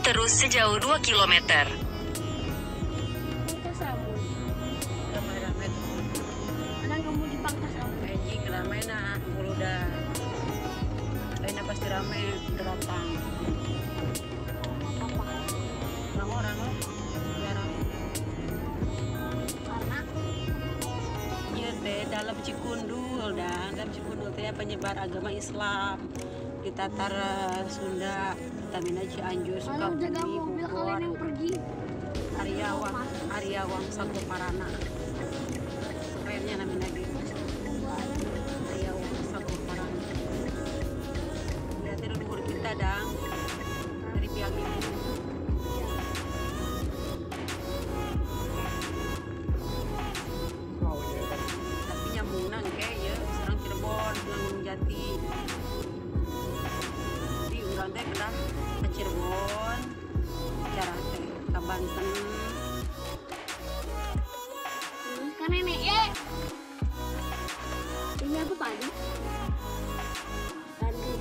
terus sejauh 2 kilometer. Rame-rame tuh. Kadang kamu di pangkas Anjing rame nah, udah. Lainnya pasti rame datang. Orang-orang lah, jarang. Karena iya teh dalam Cikundul dan dalam Cikundul teh penyebar agama Islam di Tatar Sunda, Tamina Cianjur, Sukabumi, Bogor, Arya Wangsa Goparana. Kerennya namanya gitu. Arya Wangsa Goparana. Berarti leluhur kita dang dari pihak ibu. Tapi nyambungna engke ya serang Cirebon, Gunung Jati. Di urang teh kedah ke Cirebon, cara teh ke Banten. Kan nenek ya. Ini aku padi. Tadi.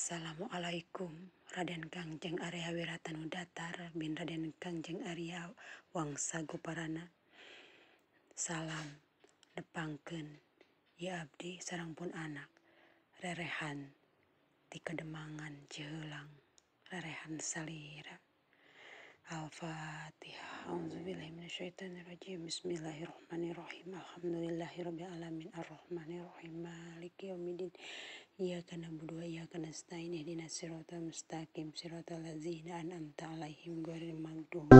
Assalamualaikum Raden Kangjeng Arya Wiratanudatar bin Raden Kangjeng Arya Wangsa Goparana. Salam nepangkeun ieu abdi sareng pun anak rerehan ti Kademangan Ciheulang, rerehan salira. Al-Fatihah. A'udzubillahi minasyaitonirrajim. Bismillahirrahmanirrahim. Alhamdulillahirabbil alamin arrahmanirrahim maliki yaumiddin. Iyyaka na'budu wa iyyaka nasta'in ihdinas siratal mustaqim siratal ladzina an'amta 'alaihim ghairil maghdubi.